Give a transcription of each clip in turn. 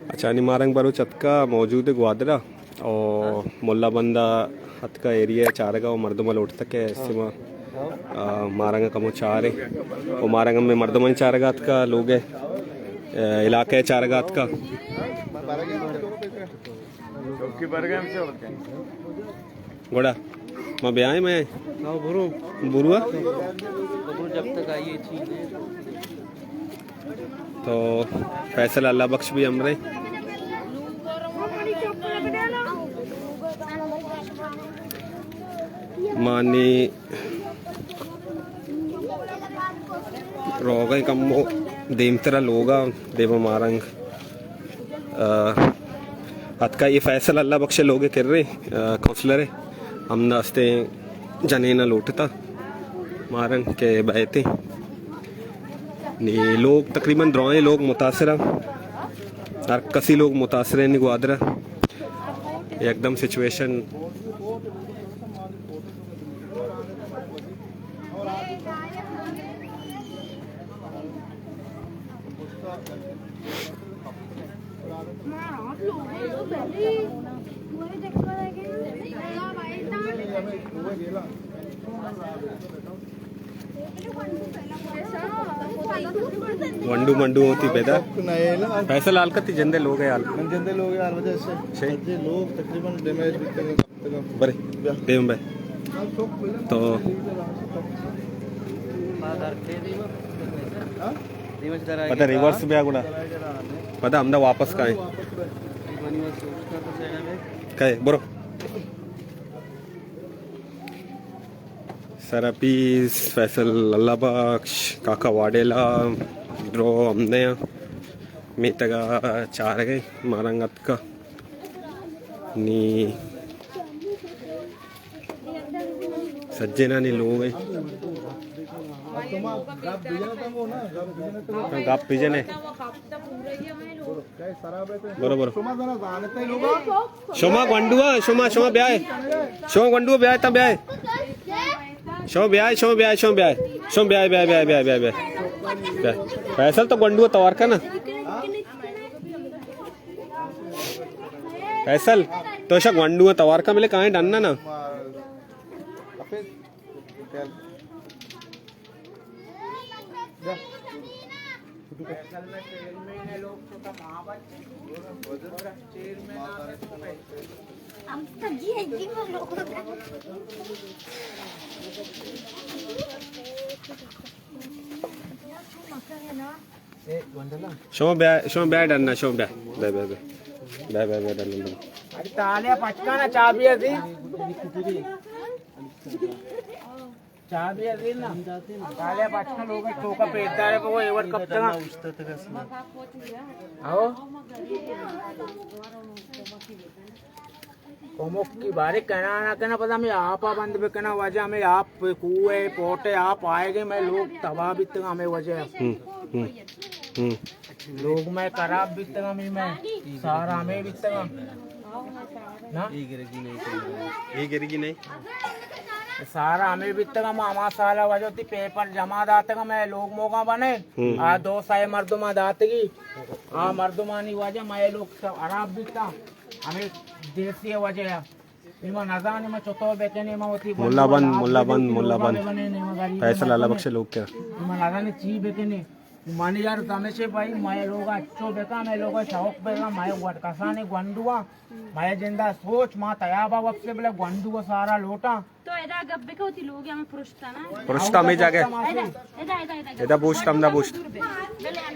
اچھا، نی مارنگ بلوچ اتکا، موجود گوادرا، او ملا بندا اتکا، ایریا چارگا و مردم لوٹتا کہ استما، آ، مارنگ کمو چارے، او مارنگ میں مردم چارگا اتکا، لوگ، آ، علاقہ چارگا اتکا۔ گڑا ما بیائیں، میں برو۔ برو۔ برو، جب تک آئیے چیز ہے۔ تو فیصل اللہ بخش بھی ہمرے۔ مانی روگئے کمو دیمترا لوگا دیما مارنگ۔ آ، اتکا یہ فیصل اللہ بخش لوگ کرے، آ، کونسلر ہے۔ ہم داستے جنینا لوٹتا مارنگ کے بہتے۔ نی لوگ تقریباً درائیں لوگ متاثر ہیں۔ ہر کسی لوگ متاثر ہیں نی گوادر۔ یکدم سچویشن ونڈو منڈو ہوتی پیدا۔ پیسہ لال کتی جندے لوگ ہے حال۔ جندے لوگ ہے حال وجہ سے۔ صحیح۔ جندے لوگ تقریباً ڈیمیج بھی کرے۔ برے، دیم بے۔ تو پتہ ریورس بیا گڑا۔ پتہ ہمدا واپس کائیں۔ کہے، برو۔ سرا پیس، فیصل اللہ بخش، کاکا واڈیلا، درو ہمدے آں۔ میتگا چارگئے، مارنگ اتکا۔ نی سجنانی لوگ ہے۔ ہاں، گپ بجنے۔ برو، برو۔ شما گونڈو آ، شما، شما بیائے۔ شما گونڈو بیائے، تا بیائے۔ شما بیائے، شما بیائے، شما بیائے۔ شما بیائے، بیائے، بیائے، بیائے، بیائے، بیائے۔ بیائے۔ فیصل تو گونڈو توار کنا۔ فیصل، تو شا گونڈو توار کا ملے کائیں ڈن نا۔ شما بیا، شما بیا ڈن نا، شما بیا۔ بیا، بیا، بیا۔ بیا، بیا، بیا، ڈن نا۔ اڑے تالے پچکانا چابی ازی۔ چابی ازی نا۔ تالے پچکا لوگ توکا پیدارے کو ایور کپتنا۔ آؤ۔ کمکی بارے کنا نہ کنا، پدا ہمیں آپا بند بکنا، وجہ ہمیں آپ کوہ ہے، پوٹ ہے، آپ آئے گئے، میں لوگ تباہ بیتگا ہمیں وجہ۔ ہم، ہم، ہم۔ لوگ میں خراب بیتگا، ہمیں میں سارا ہمیں بیتگا۔ نا؟ یہ گرگی نہیں۔ سارا ہمیں بیتگا، ما ہما سالا وجہ تی پیپر جمع داتگا، میں لوگ موگا بنے۔ ہم۔ آ دو سائے مردمہ داتگی۔ آ مردمانی وجہ میں لوگ خراب بیتا۔ ہمیں دیسی وجہ ہے۔ ایما نزانے ما چطور بکنے، ما وتی ملا بند، ملا بند، ملا بند۔ فیصل اللہ بخش لوگ کرا۔ ایما نزانے چی بکنے۔ من یار دمشے بھائی، مئے لوگ اچو بکا، مئے لوگ شوق بکا، مئے وڈ کسانے گونڈوا، مئے جندا سوچ، ما تیابا وقت سے بلے گونڈوا سارا لوٹا۔ تو ادا گپ بکا، وتی لوگ ہمیں پرشتا نا۔ پرشتا ہمیں جاگہ۔ ادا، ادا، ادا، ادا۔ ادا بوشت، ہمدا بوشت۔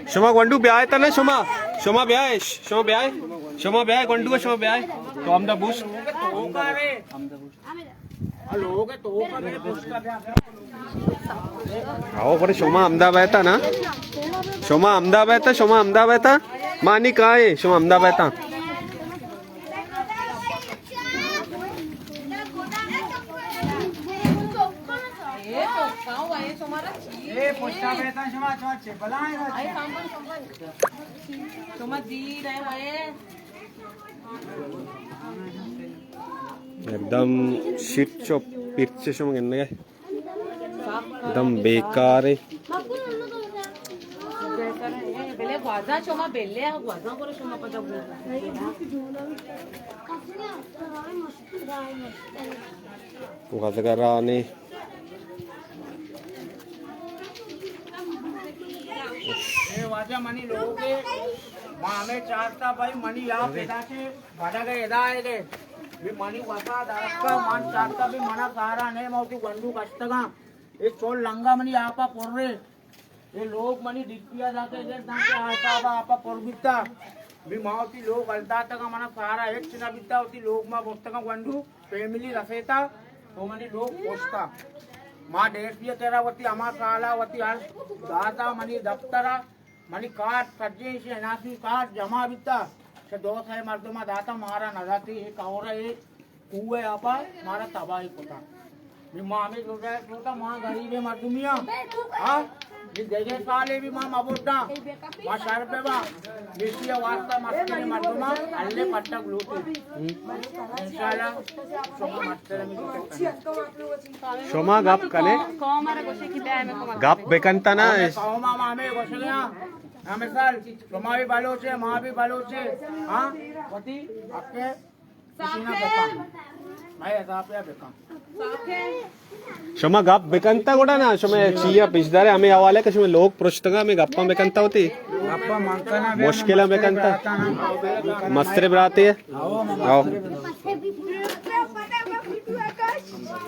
شما گونڈو بیائے تا نا شما؟ شما بیائے، شما بیائے، شما بیائے گونڈو، شما بیائے۔ تو ہمدا بوشت۔ آؤ، پر شما ہمدا بیتا نا؟ شما ہمدا بیتا، شما ہمدا بیتا؟ مانی کائے؟ شما ہمدا بیتا؟ شما دیر ہے۔ ایکدم شیٹ چو پرچے شما گندگے۔ ایکدم بیکار ہے۔ گوازاں شما بلے ءَ، گوازاں برو شما پدا گوازاں۔ گوازگ ءَ راہ نے۔ اے واجہ منی لوگ ءَ، ما ہمے چارتا بھائی منی آپ ادا چے بڑگ ءَ ادا ءَ گئے۔ بھی منی وسا درکا من چارتا بھی منا سارا نے، ما وتی گونڈو کشتگاں۔ اے چول لنگا منی آپا پرے۔ اے لوگ منی ڈی پی ءَ داتے گر داتے آسابا آپا پر بیتا۔ بھی ما وتی لوگ الداتگا منا سارا ہچ نہ بیتا، وتی لوگ ما برتگا گونڈو فیملی رسیتا، تو منی لوگ پوشتا۔ ما ڈی پی ءَ کرا وتی ہما سالا وتی ہر داتا منی دفترا، منی کارڈ سجیں شے اناسی کارڈ جمع بیتا، چہ دو سئے مردما داتا، مارا نہ داتی، اے کورا اے کوہ آپا مارا تباہی کتا۔ نی ما ہمیں لوٹا، لوٹا ما غریب مردمی ہاں۔ ہاں؟ نی دگہ سالے بھی ما مبوٹا۔ ما شر پہ با۔ نشی واسطہ مستری مردما اللہ پٹک لوٹی۔ انشاءاللہ شما مستر میں شما گپ کنے؟ گپ بکنتا نا۔ قوم ہم ہمیں گوشگیا۔ ہمیں سال شما بھی بلوچے، ما بھی بلوچے۔ ہاں؟ وتی حق ہے۔ شما گپ بکنتا گڑا نا، شما چیا پیش دارے ہمیں حوالے کہ شما لوگ پرشتگا، ہمیں گپاں بکنتا ہوتی۔ مشکلاں بکنتا۔ مستر براتے۔ آؤ۔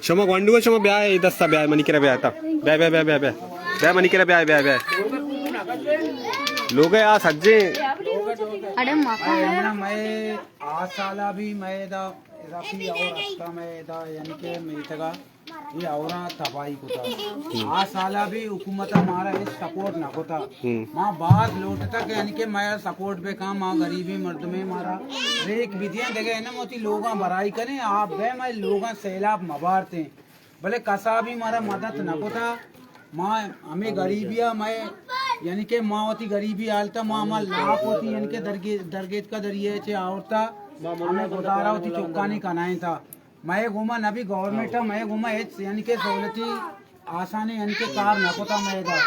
شما گونڈو، شما بیا، اے دستا بیا، منی کرا بیا تا۔ بیا، بیا، بیا، بیا، بیا۔ بیا منی کرا بیا، بیا، بیا۔ لوگ آ سجے۔ اڑے مکان۔ آ سالا بھی مئے ادا اضافی اور ہفتہ مئے ادا یعنی کہ میتگا یہ اوراں تباہی کتا۔ آ سالا بھی حکومت مارا ہچ سپورٹ نہ کتا۔ ما باز لوٹتا کہ یعنی کہ مئے سپورٹ بکاں، ما غریبیں مردمے، مارا ریک بدیاں، دگہ انم وتی لوگاں برائی کنے، آپ بے مئے لوگاں سیلاب مبارتیں۔ بلے کسا بھی مارا مدد نہ کتا۔ ما ہمیں غریبی ءَ مئے، یعنی کہ ما وتی غریبی حالتا ما ہما لاپ وتی یعنی کہ درگے-، درگیتکا دریائے چے آورتا، ہمیں گزارا وتی چکانی کنائیں تا۔ مئے گوما نبی گورنمنٹ ءَ مئے گوما ہچ یعنی کہ سہولتی آسانی یعنی کہ کار نہ کتا مئے دا۔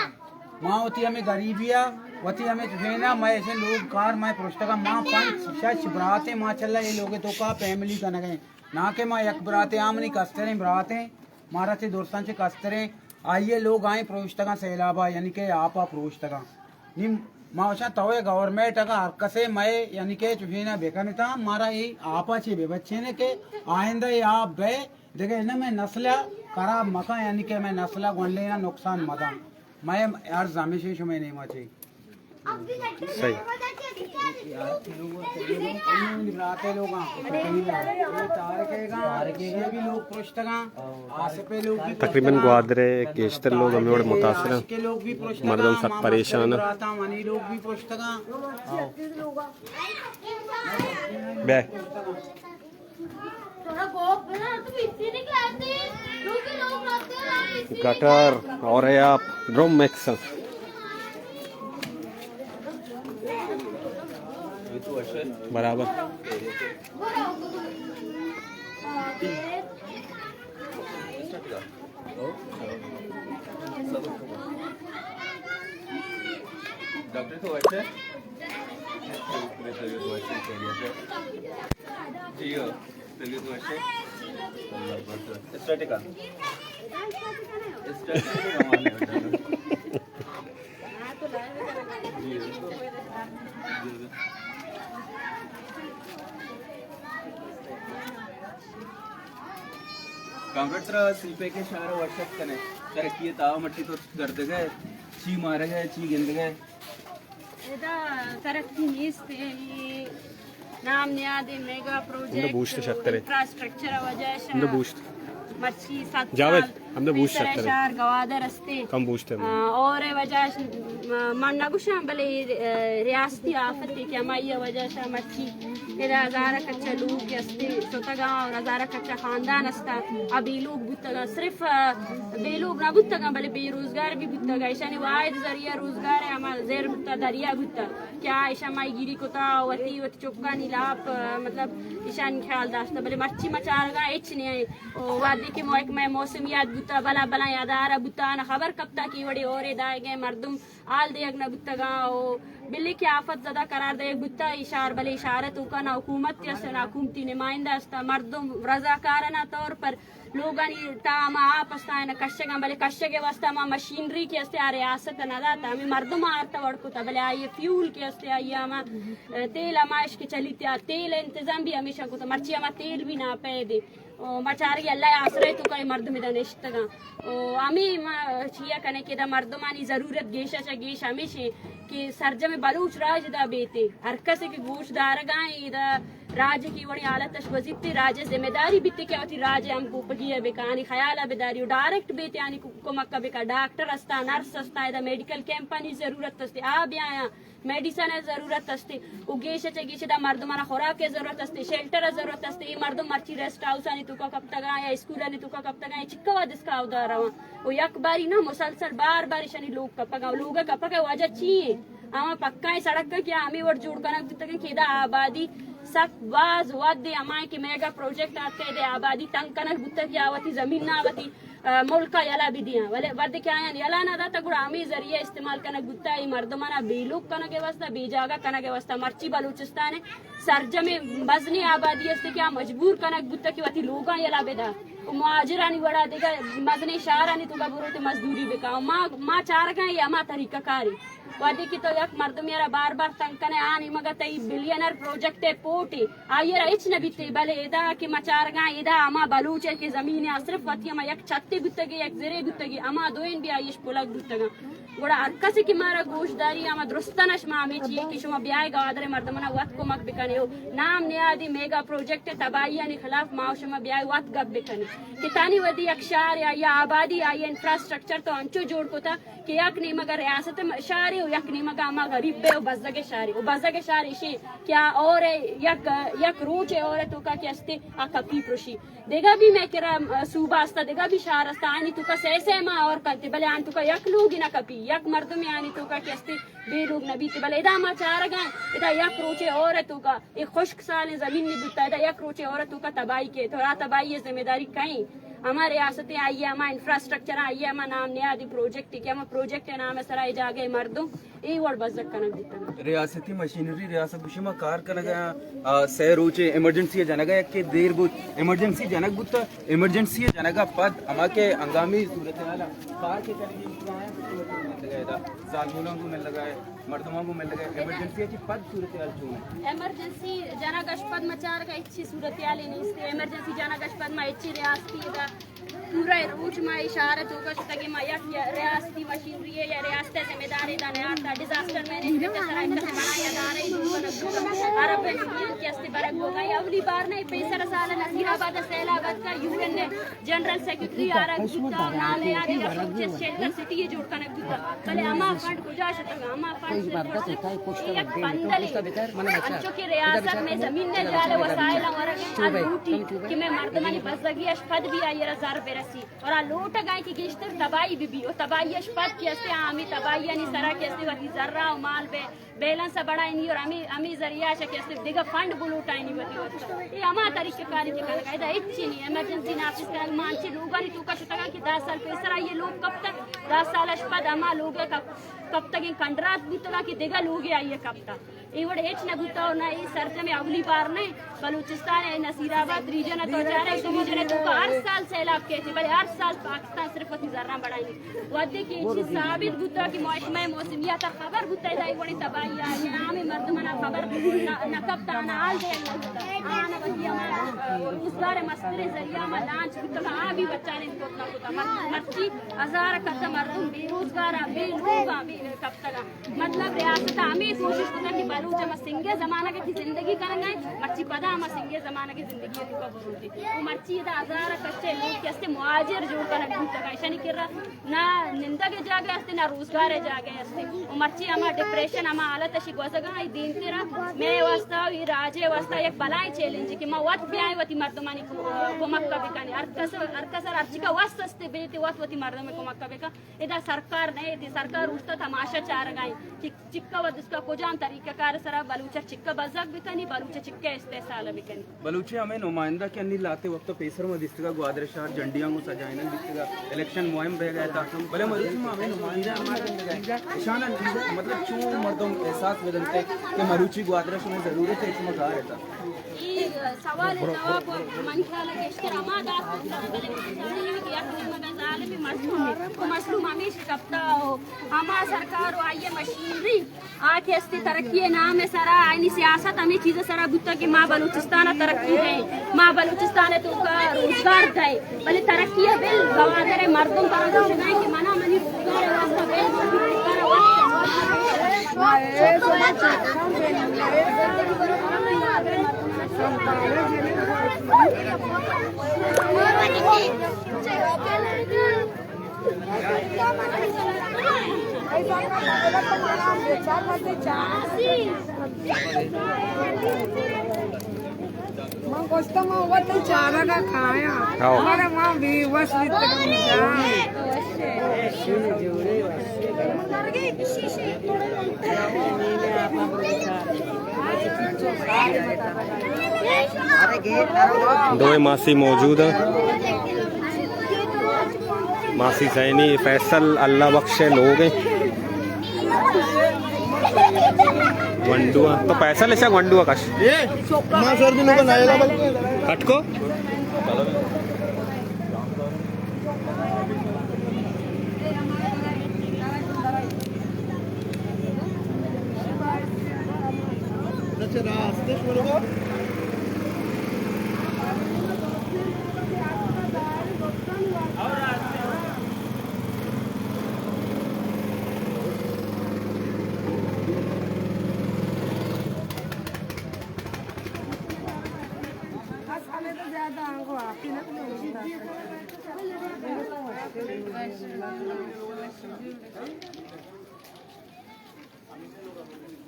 ما وتی ہمیں غریبی ءَ وتی ہمیں چفینا مئے ایسے لوگ کار مئے پرشتگا، ما پنچ شش براتیں، ما چلا یہ لوگ تو کا فیملی کنگے۔ نا کہ ما یک براتے، آ منی کستریں براتیں، مارا چہ درستاں چہ کستریں، آئی ءِ لوگ آئیں پروشتگاں سیلابا، یعنی کہ آپا پروشتگاں۔ نی ما وشاں تو اے گورنمنٹ اگاں ہر کسے مئے یعنی کہ چوشینا بکنتاں، مارا اے آپا چہ بہ بچینے کہ آئندہ اے آپ بئے دگہ نہ مئے نسل ءَ خراب مکن، یعنی کہ مئے نسل ءَ گونڈینا نقصان مدن۔ مئے عرض ہمیشہ شمئے نیما چہ۔ صحیح۔ تقریباً گوادر ءِ گیشتر لوگ ہمے وڑ متاثر ہیں۔ مردم سک پریشان ہیں۔ بے۔ گٹر اور آپ ڈرم مکس۔ برابر۔ ڈاکٹر تو اچھا ہے؟ میری طبیعت تو اچھی ہے، خیریت ہے؟ جی ہاں، طبیعت تو اچھا ہے؟ اسٹیٹک آ۔ اسٹیٹک آ۔ کامریڈ ترا سی پیک ءِ شہر ءَ وش اتک کنے۔ ترقی ءِ تاو مٹی تو گردگ ءَ، چی مارگ ءَ، چی گندگ ءَ؟ ادا ترقی نیست، اے نام نیاد میگا پروجیکٹ، بوشت شترے۔ انفراسٹرکچر ءِ وجہ شہ۔ مرچی ست جاوید، سال ہمدا بوشت شترے۔ شہر گوادر استے۔ کم بوشت ہے۔ آ، اور وجہ ش-، م-، من نہ گوشاں، بلے، آ، ریاستی آفت ہے کہ ہمائی وجہ شہ مرچی ادا ہزارہ کچا لوگ کہ استے شتگاں اور ہزارہ کچا خاندان استا، آ بے لوگ بوتگاں۔ صرف، آ، بے لوگ نہ بوتگاں، بلے بے روزگار بھی بوتگاں۔ ایشانی واحد ذریعہ روزگار ہے ہما زر بوتا، دریا بوتا۔ کیا ایشاں ماہیگیری کتا، وتی، وتی چکانی لاپ، آ، مطلب، ایشانی خیال داشتا، بلے مرچی ما چارگاں ہچ نہیں۔ او وہدے کہ محکمہ موسمیات بوتا، بلا بلا ادارہ بوتا، آنا خبر کپتا کہ وڑے ہورے دائگے مردم حال دیگ نہ بوتگاں، او بلے کہ آفت زدہ قرار دئیگ بوتہ اے شہر، بلے اے شہر ءِ توکا نہ حکومت است، نہ حکومتی نمائندہ است، مردم رضاکارانہ طور پر لوگانی تہا ہما آپ استاں، نہ کشگاں، بلے کشگ ءِ واستہ ہما مشینری کہ است آ ریاست ءَ نہ داتہ، ہمے مردم ءَ آرتہ وڑ کتہ، بلے آئی ءِ فیول کہ است آئی ءِ ہما تیل ہمائش کہ چلیت آ تیل ءِ انتظام بھی ہمیشاں کتہ، مرچی ہما تیل بھی ناپید ایں۔ او ما چارگی اللہ ءِ آسرا ءِ توکا اے مردم ادا نشتگاں۔ او ہمے ما چیا کنیں کہ ادا مردمانی ضرورت گیش ءَ چہ گیش ہمیش ایں کہ سرجم بلوچ راج ادا بیت، ہر کسے کہ گوش دارگا ایں ادا راج ءِ کہ وڑیں حالت اش گوزیت، راج ءِ ذمہ داری بیت کہ وتی راج ءِ ہم کوپگی ءَ بکن، آنی خیال ءَ بداری و ڈائریکٹ بیت، آنی کمک ءَ بکن۔ ڈاکٹر استاں، نرس استاں، ادا میڈیکل کیمپانی ضرورت است، آ بیایاں، میڈیسن ءِ ضرورت است، و گیش ءَ چہ گیش ادا مردمانا خوراک ءِ ضرورت است، شیلٹر ءِ ضرورت است۔ اے مردم مرچی ریسٹ ہاؤسانی توکا کپتگاں یا اسکولانی توکا کپتگاں، اے چکا وھد اسکا اودا رواں؟ و یک باری نہ، مسلسل بار بار ایشانی لوگ کپگاں۔ و لوگ ءِ کپگ ءِ وجہ چی ایں؟ ہما پکائیں سڑکاں کہ ہمے وڑ جوڑ کنگ بوتگاں کہ ادا آبادی سک باز وھد ایں، ہمائیں کہ میگا پروجیکٹ آتکہ ادا آبادی تنگ کنگ بوتگ کہ آ وتی زمین ءَ وتی ءَ، ملک ءَ یلہ بدیاں، ولے وھدے کہ آیاں یلہ نہ داتہ گڑا ہمے ذریعہ استعمال کنگ بوتہ، اے مردمانا بے لوگ کنگ ءِ واستہ، بے جاگہ کنگ ءِ واستہ۔ مرچی بلوچستان ءِ سرجمیں مزنیں آبادی است کہ آ مجبور کنگ بوتہ کہ وتی لوگاں یلہ بدا و مہاجرانی وڑا دگہ مزنیں شہرانی توکا بروت مزدوری بکن۔ ما، ما چارگاں اے ہما طریقہ کارے۔ وھدے کہ تو یک مردمے را بار بار تنگ کنئے، آ نیمگا تئی بلینئر پروجیکٹ ءِ پورٹ ءِ، آئی ءَ را ہچ نہ بیت، بلے ادا کہ ما چارگاں، ادا ہما بلوچ ءِ کہ زمین ءَ صرف وتی ہما یک چھتے بوتگے، یک زرے بوتگے، ہما دوئین بھی آئیش پلگ بوتگاں۔ گڑا ہر کسے کہ مارا گوش داری، ہما درستانش ما ہمے چی کہ شما بیائے گوادر ءِ مردمانا وت کمک بکنے و نام نیادی میگا پروجیکٹ ءِ تباہیانی خلاف ما و شما بیائے وت گپ بکنے کہ تانی وھدی یک شہر یا، یا آبادی آئی انفراسٹرکچر تو انچو جوڑ کتا کہ یک نیمگا ریاست ءِ شہرے و یک نیمگا ہما غریب ءِ و بزگ ءِ شہرے۔ و بزگ ءِ شہر ایشی کہ آ اور ءِ یک، یک روچ ءِ اور ءِ توکا کہ استے آ کپی پروشی۔ دگہ بھی مئے کرا صوبہ استا، دگہ بھی شہر استا، آنی توکا سہ سہ ماہ اور کنتے، بلے آنی توکا یک لوگی نہ کپی، یک مردمے آنی توکا کہ استے بے لوگ نہ بیتے۔ بلے ادا ما چارگاں، ادا یک روچ ءِ اور ءِ توکا اے خشک سالیں زمین نی بوتا، ادا یک روچے اور ءِ توکا تباہی کیت، اور آ تباہی ءِ ذمہ داری کئے ایں؟ ہما ریاست ءِ آئی ءِ ہما انفراسٹرکچر، آئی ءِ ہما نام نیادی پروجیکٹ کہ ہما پروجیکٹ ءِ نام ءِ سرا اے جاگہ ءِ مردم اے وڑ بزگ کنگ بوتگ۔ ریاستی مشینری، ریاست گوشی ما کار کنگ ءَ آں، آ، سہ روچے ایمرجنسی ءَ جنگ ءَ، یکے دیر بوت، ایمرجنسی جنگ بوتا، ایمرجنسی ءَ جنگ ءَ پد ہما کہ ہنگامی صورتحال ءَ کار کہ کنگی، زالبولاں گوں ملگ ءَ، مردماں گوں ملگ ءَ، ایمرجنسی ءَ چہ پد صورتحال چون اِنت؟ ایمرجنسی جنگ اش پد ما چارگ ءَ ہچی صورتحالے نیست۔ ایمرجنسی جنگ اش پد ما ہچی ریاستی ادا پورا روچ ما اے شہر ءِ توکا شتگیں، ما یک ریاستی مشینری ءِ یا ریاست ءِ ذمہ دارے دا نیارتا، ڈیزاسٹر مینجمنٹ ءِ سرا یک بڑا ادارہ جوڑ کنگ بوتا، عرب یونین کہ استے برگ بوگا، اے اولی بار نہ، پیسر سال نصیر آباد ءَ سیلاب اتکا، یو این ءِ جنرل سیکرٹری آرگ بوتا، نام نیادی یک روچے شیلٹر سٹی جوڑ کنگ بوتا، بلے ہما فنڈ کجا شتگ؟ ہما فنڈ صرف یک پندلے، انچو کہ ریاست مئے زمین ءِ جال ءَ وسائل ورگ ءَ لوٹی کہ مئے مردمانی بزگی اش پد بھی آئی ءَ را زر برسی۔ اور آ لوٹگ ءَ کہ گیشتر تباہی بہ بی، و تباہی اش پد کہ استے آ ہمے تباہیانی سرا کہ استے وتی زرا و مال بے، بیلنس ءَ بڑائینی اور ہمے، ہمے ذریعہ اش کہ استے دگہ فنڈ بلوٹائینی وتی واسطہ۔ اے ہما طریقہ کاری کہ کنگ ءَ، ادا ہچی نی، ایمرجنسی نافذ کنگ، ما انچیں لوگانی توکا شتگاں کہ دہ سال پیسر آئی ءِ لوگ کپتگ، دہ سال اش پد ہما لوگ ءِ کپ-، کپتگیں کنڈرات بوتگاں کہ دگہ لوگے آئی ءِ کپتگ۔ اے وڑ ہچ نہ بوتا و نہ اے سرجم ءَ اولی بار نہ اِنت۔ بلوچستان ءِ نصیر آباد ریجن ءَ تو چارئے، اے ریجن ءِ توکا ہر سال سیلاب کیت، بلے ہر سال پاکستان صرف وتی زراں بڑائینی۔ وھدے کہ اے چیز ثابت بوتا کہ محکمہ موسمیات ءَ خبر بوتا ادا اے وڑیں تباہی آئی، عام مردماں خبر نہ، نہ کپتا، آناں حال دیگ نہ بوتا۔ آناں وتی ہما روزگار ءِ مستریں ذریعہ ہما لانچ بوتگا، آ بھی بچارین کت نہ کتا۔ مر-، مرچی ہزار کسہ مردم بے روزگار ءَ، بے لوگ ءَ، بے کپتگا۔ مطلب ریاست ءَ ہمے کوشش کتگ کہ بلوچ ہما سنگے زمانگ ءَ کہ زندگی کنگ ءَ، مرچی پدا ہما سنگے زمانگ ءِ زندگی ءِ توکا بروت۔ و مرچی ادا ہزار کچے لوگ کہ استے مہاجر جوڑ کنگ بوتگ، ایشانی کرا نہ نندگ ءِ جاگہ استے، نہ روزگار ءِ جاگہ استے۔ و مرچی ہما ڈپریشن، ہما حالت اشی گوزگا، اے دیمترا مئے واسطہ و اے راج ءِ واسطہ یک بلائیں چیلنج کہ ما وت بیائیں، وتی مردمانی کو-، کمک ءَ بکنیں۔ ہر کس، ہر کس ءَ ہرچی کہ وس است بیت، وت وتی مردم کمک ءَ بکن۔ ادا سرکار نہ ایت، سرکار اوشتا تماشا چارگا انت کہ چکا و دسکا کجام طریقہ کار سرا بلوچ چکا بزگ بکنی، بلوچ چکا استحصال بکنی۔ بلوچی ہمے نمائندہ کہ انی لہتے وقت پیسر ما دیستگا گوادر شہر جنڈیاں گوں سجائینگ بیتگا، الیکشن مہم بیگا اتا، بلے مروچی ما ہمے نمائندہ ہم نہ گندگا۔ اشانا مطلب چون مردم احساس بدنتے کہ مروچی گوادر شمئے ضرورت ہے، شما گار اتا۔ اے سوال ءِ جواب من خیال ءَ گیشتر ہما دات کنت، بلے من چاہیگ کہ یک نیمگ ءَ ظالمیں مظلوم، مظلوم ہمیش کپتا ہو، ہما سرکار و آئی مشینری آ کہ استی ترقی ءِ نام ءِ سرا، آئینی سیاست ہمے چیز ءِ سرا بوتگ کہ ما بلوچستان ءَ ترقی دئیں، ما بلوچستان ءِ توکا روزگار دئیں، بلے ترقی ءَ بل گوادر ءِ مردم ترا گوشگ ءَ کہ منا منی روزگار ءِ واسطہ بل، روزگار ءِ واسطہ۔ من گوشتہ من وت چارگ ءَ کایاں۔ ہاؤ۔ مگر من بے وس بیتگاں جان۔ دوئیں ماسی موجود ہیں۔ ماسی زینی، فیصل، اللہ بخش ءِ لوگ ہیں۔ گونڈو ہیں۔ تو فیصل ایشا گونڈو کش۔ اے، ما سر دنوں کا نائلہ بل۔ کٹ کو۔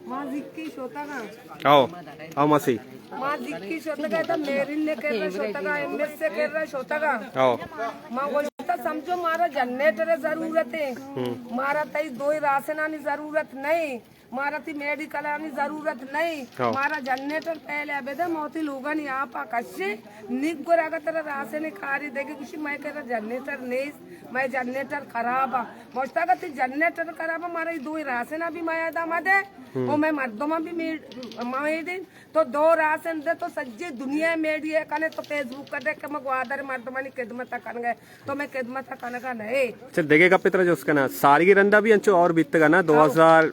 ما زکی شتگاں۔ او، او مسی۔ ما زکی شتگاں، تو میرین نے کر رہا شتگاں، ایم ایس سے کر رہا شتگاں۔ او۔ ما گوشتا سمجھو مارا جنریٹر ضرورت ہے۔ ہم۔ مارا تئی دوئی راسنانی ضرورت نہیں۔ مارا تی میڈیکلانی ضرورت نہیں۔ ہاں۔ مارا جنریٹر پہلے بدے، ما وتی لوگانی آپا کشے، نگور اگر ترا راسن کاری دے گی، گوشی مئے کرا جنریٹر نیست، مئے جنریٹر خراب آ۔ مشتاق تی جنریٹر خراب آ، مارا ای دوئی راسن بھی مئے ادا مدے، ہم۔ او مئے مردم بھی می-، مئے دین۔ تو دو راسن دے، تو سجے دنیا میڈیا کنے، تو فیس بک کنے کہ ما گوادر مردمانی خدمت کنگے۔ تو مئے خدمت ءَ کنگا نہ اے۔ اچھا، دگہ گپے ترا جست کناں، ساریگی رندا بھی انچو اور بیتگا نا، دو ہزار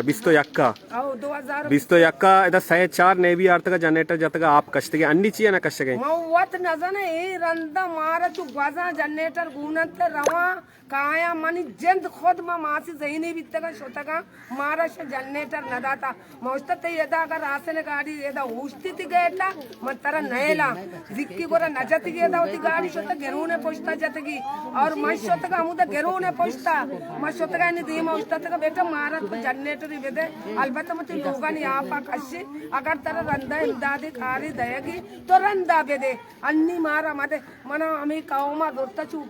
بیست و یک ءَ۔ او، دو ہزار بیست و یک ءَ ادا سئے چار نیوی آرتگا، جنریٹر جتگا، آپ کشتگے، انی چیا نہ کشگے؟ من وت نزاناں، اے رندا مارا چو گوزاں جنریٹر گوننت رواں، کایاں منی جند خود ما ماسی ذہنی بیتگاں شتگاں، مارا شہ جنریٹر نہ داتا۔ ما اوشتہ تئی ادا اگر راسن گاڑی ادا اوشتی تی گیٹا، من ترا نیلا۔ زکی گورا نہ جتگی ادا وتی گاڑی شتہ گرون پشتا جتگی۔ اور من شتگا ہمودا گرون پشتا۔ من شتگا انی دیما اوشتتگا بیٹا مارا تو جنریٹری بدے۔ البتہ من تئی لوگانی آپا کشی۔ اگر ترا رندا امدادی کاری دئیگی تو رندا بدے۔ انی مارا مدے۔ منا ہمیں قوما زرتا چو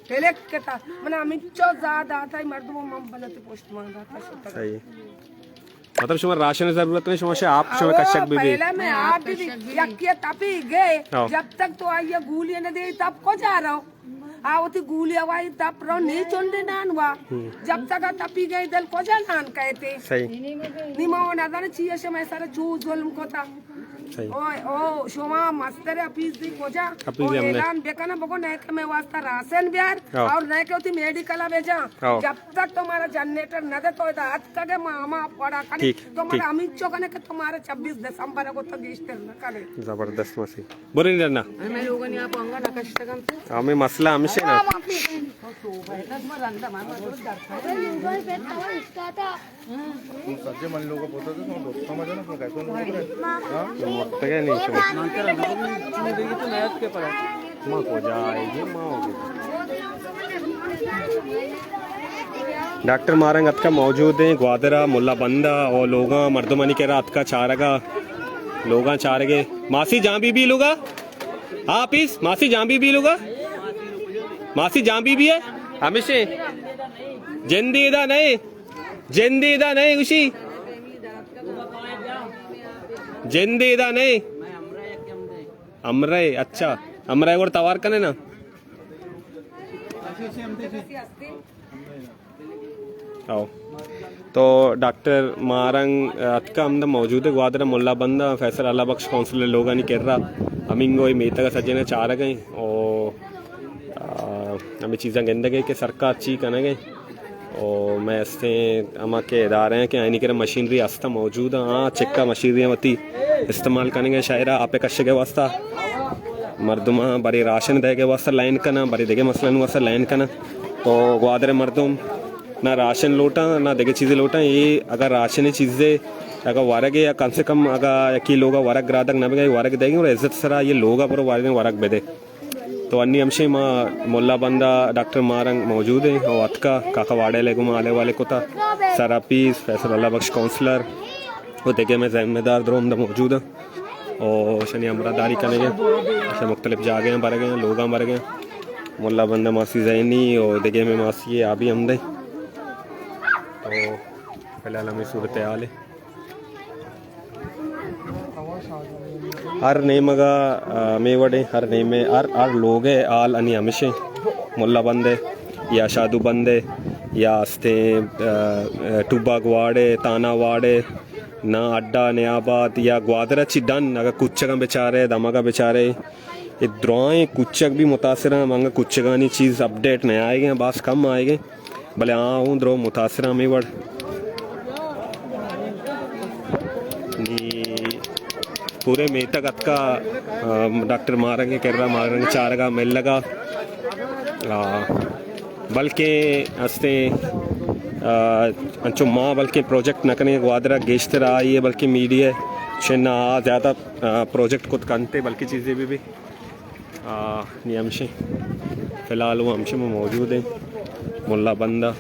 پلک کتا، من ہمینچو زا داتا، ای مردم من بلت پشت مان داتا شتا۔ صحیح۔ مطلب شما راشن ضرورت نہیں، شما شے آپ شما او، کشک بی بی۔ پہلا میں آپ بی بی، یکی تپی گئے، ہاں۔ جب تک تو آئی گولی نہ دے، تپ کو جا رہو؟ آ وتی گولی ہوائی تپ رو نی چنڈے نان وا۔ ہم۔ جب تک تپی گئے دل کو جا نان کہتے۔ صحیح۔ نیما وہ نظر چیئے شما سر چو ظلم کوتا۔ صحیح۔ او، او، شما مستر اپیز دی کجا؟ اپیز او ہم نے۔ اعلان بکنا بگو نئے کہ میں واسطہ راسن بیار ہاں۔ اور نئے کہ وتی میڈیکل بھیجا۔ ہاں۔ جب تک تمہارا جنریٹر نہ دے تو ادا ہاتھ کگے ما ہما پڑا کنے۔ ٹھیک، تو مارا ٹھیک۔ ہمیں چو کنے کہ تمہارا چھبیس دسمبر کو تو گیشتر نہ کنے۔ زبردست مسی۔ برین رنا۔ ہمیں لوگوں نے آپ انگا نہ کشتگم تو۔ ہمیں مسئلہ ہمیشہ نا۔ سجے من لوگ پوتا تو دوست سمجھا نا، کیسے لوگ؟ ہاں؟ مکتگے نہیں شما۔ ما کجا آئے گی، ما ہوگی۔ ڈاکٹر مارنگ اتکا موجود ہیں، گوادرا، ملا بندا اور لوگاں، مردمانی کرا اتکا چارگا۔ لوگاں چارگے۔ ماسی جان بی بی لوگا؟ ہاں پیس، ماسی جان بی بی لوگا؟ ماسی جان بی بی ہے؟ ہمیشہ جندی ادا نہیں۔ جندی ادا نہیں گوشی۔ جندی ادا نہیں۔ امرے، اچھا۔ امرے گوڑ توار کنے نا۔ او۔ تو ڈاکٹر ماہ رنگ اتکا ہمدا موجود ہے، گوادر ملا بند ءَ فیصل اللہ بخش کونسلر لوگانی کرا ہمینگو اے میتگ ءَ سجینا چارگ ءَ ایں۔ او، آ، ہمے چیزاں گندگ ءَ کہ سرکار چی کنگ ءَ۔ او مئے استیں ہما کہ ادارہ ہیں کہ آئینی کرا مشینری ہستہ موجود ہیں، ہاں چکا مشینری ہیں وتی استعمال کنگ ءَ شہر ءَ آپ ءِ کشگ ءِ واسطہ، مردماں برے راشن دئیگ ءِ واسطہ لائن کناں، برے دگہ مسئلہ واسطہ لائن کناں۔ تو گوادر ءِ مردم نہ راشن لوٹاں، نہ دگہ چیزے لوٹاں۔ اے اگر راشن چیزے اگر ورگے یا کم سے کم اگر یکی لوگا ورگ گرادگ نہ بگئے، ورگ دئیگیں اور عزت سرا یہ لوگا برو ورگ، ورگ بدے۔ تو انی ہمشیں ما ملا بندہ ڈاکٹر ماہ رنگ موجود ہیں اور اتکا کاکا واڑے لے گما آلے والے کتا، سرا پیس، فیصل اللہ بخش کونسلر، و دگہ مئے ذمہ دار درو ہمدا موجود اَنت۔ و اشانی ہمراہداری کنگ ءَ، اشاں مختلف جاگہاں برگ ءَ، لوگاں برگ ءَ۔ ملا بندہ ماسی زینی و دگہ مئے ماسی آبی ہمدے۔ تو فی الحال ہمے صورتحال ہے۔ ہر نیمگ ءَ، آ، ہمے وڑیں، ہر نیمے، ہر، ہر لوگ ءِ حال انی ہمیشیں۔ ملا بند ءِ یا شادو بند ءِ یا استیں، آ، آ، ٹوبا گواڑ ءِ، تانا واڑ ءِ، نا اڈا نیاباد یا گوادر ءَ چی ڈن، اگر کوچگاں بچارے، دمگاں بچارے، اے درائیں کوچگ بھی متاثر ہیں، انگا کوچگانی چیز اپڈیٹ نہ آئے گئے، باز کم آئے گئے۔ بلے آ اوں درو متاثر ہمے وڑ۔ نی پورے میتگ اتکا، آ، ڈاکٹر ماہ رنگ ءِ کرا، ماہ رنگ ءِ چارگا ملگا۔ آ، بلکیں استیں، آ، انچو ما بلکیں پروجیکٹ نہ کنیں، گوادر ءَ گیشتر آئی ہے، بلکیں میڈیا شنا آ زیادہ، آ، پروجیکٹ کت کنتے، بلکیں چیزے بھی بھی۔ آ، نی ہمشیں۔ فی الحال وہ ہمشیں، ما موجود ہیں ملا بندہ۔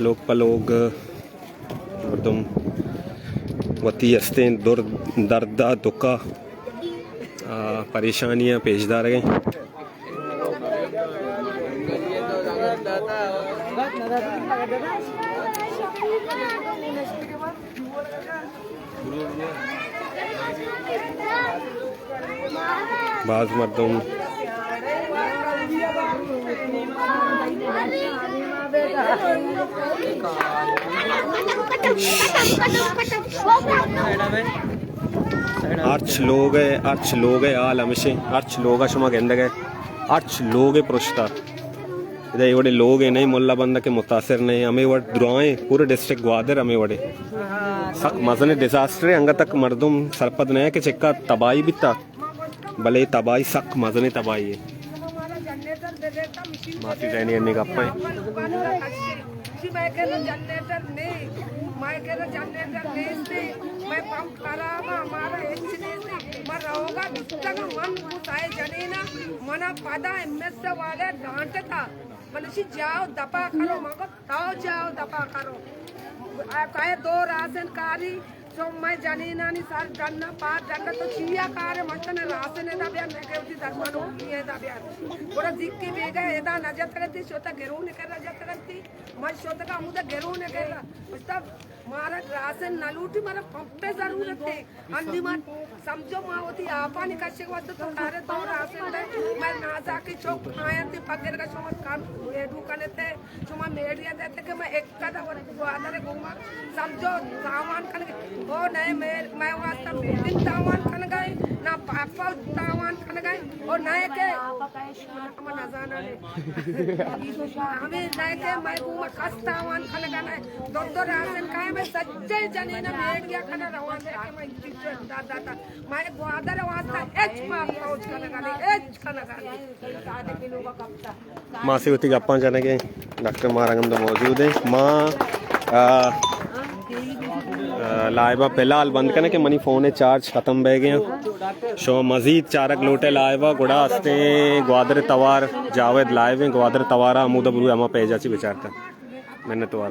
لوگ پہ لوگ مردم وتی استیں در-، درد ءَ دکھ ءَ، آ، پریشانی ءَ پیش دارگ ءَ۔ باز مردم۔ ہرچ لوگ ءِ، ہرچ لوگ ءِ حال ہمیشیں، ہرچ لوگ ءَ شما گندگ ءَ، ہرچ لوگ ءِ پرشتہ۔ ادا اے وڑیں لوگ ءَ نہیں ملا بندہ کہ متاثر نہیں، ہمے وڑ درائیں پورے ڈسٹرکٹ گوادر ہمے وڑے۔ سک مزنیں ڈیزاسٹر ہے، انگا تک مردم سرپد نہیں کہ چکا تباہی بیتا، بلے تباہی سک مزنیں تباہی ہے۔ ماسی زینی انی گپا ہیں۔ خراب ءَ، مارا ہچ نیست۔ من روگ ءَ بیتگ آں، من گوں سئے جنین ءَ، من ءَ پدا ایم ایس اے والے ءَ ڈانٹتا۔ من اشی جاؤ دپا کرو، من گو تو جاؤ دپا کرو۔ آ کئے دو راسن کاری، چو مئے جنینانی سر ڈن ءَ، پاد ڈن ءَ، تو چیا کارے؟ من تنے راسن ادا بیار، نہ کہ وتی درمان و امی ادا بیار۔ گڑا زیکی بیگہ ادا نہ جتگ اتی، شوتا گرون ءِ کرا جتگ اتی۔ من شتگاں ہمودا گرون ءِ کرا۔ گوشتا، مارا راسن نہ لوٹی، مارا پمپ ءِ ضرورت ہے۔ ہندی ما سمجھو، ما وتی آپانی کشگ واسطہ تو کارے دور حاصل ہے۔ میں نازاکی چوک آیا تی پکر کا شما کام ایڈو کنے تے، شما میڈیا دیتے کہ میں ایک کدا ور گوادر گوما سمجھو تاوان کنے۔ او نئے میں، میں واسطہ میڈن تاوان کن گئے، نہ پاپا تاوان کن گئے، او نئے کہ ہمے نئے کہ مئے گوما کس تاوان کنگا نہ۔ دو دو راسن کائے مئے سجے جنین میڈیا کنا روان دے کہ مئے چیچو امداد داتا۔ مئے گوادر واسطہ ہچ ما پہنچ کنگا نہیں، ہچ کنگا نہیں۔ ماسی وتی گپاں جنگے، ڈاکٹر ماہ رنگ ہمدا موجود ہیں۔ ما، آ، آ، لائیو ءَ فی الحال بند کنیں کہ منی فون ءِ چارج ختم بہ گئے ہیں۔ شما مزید چارگ لوٹے لائیو ءَ، گڑا ہستیں گوادر توار، جاوید لائیو ہیں، گوادر توار ءَ ہمودا بروے ہما پیج ءَ چی بچارتا۔ منتوار۔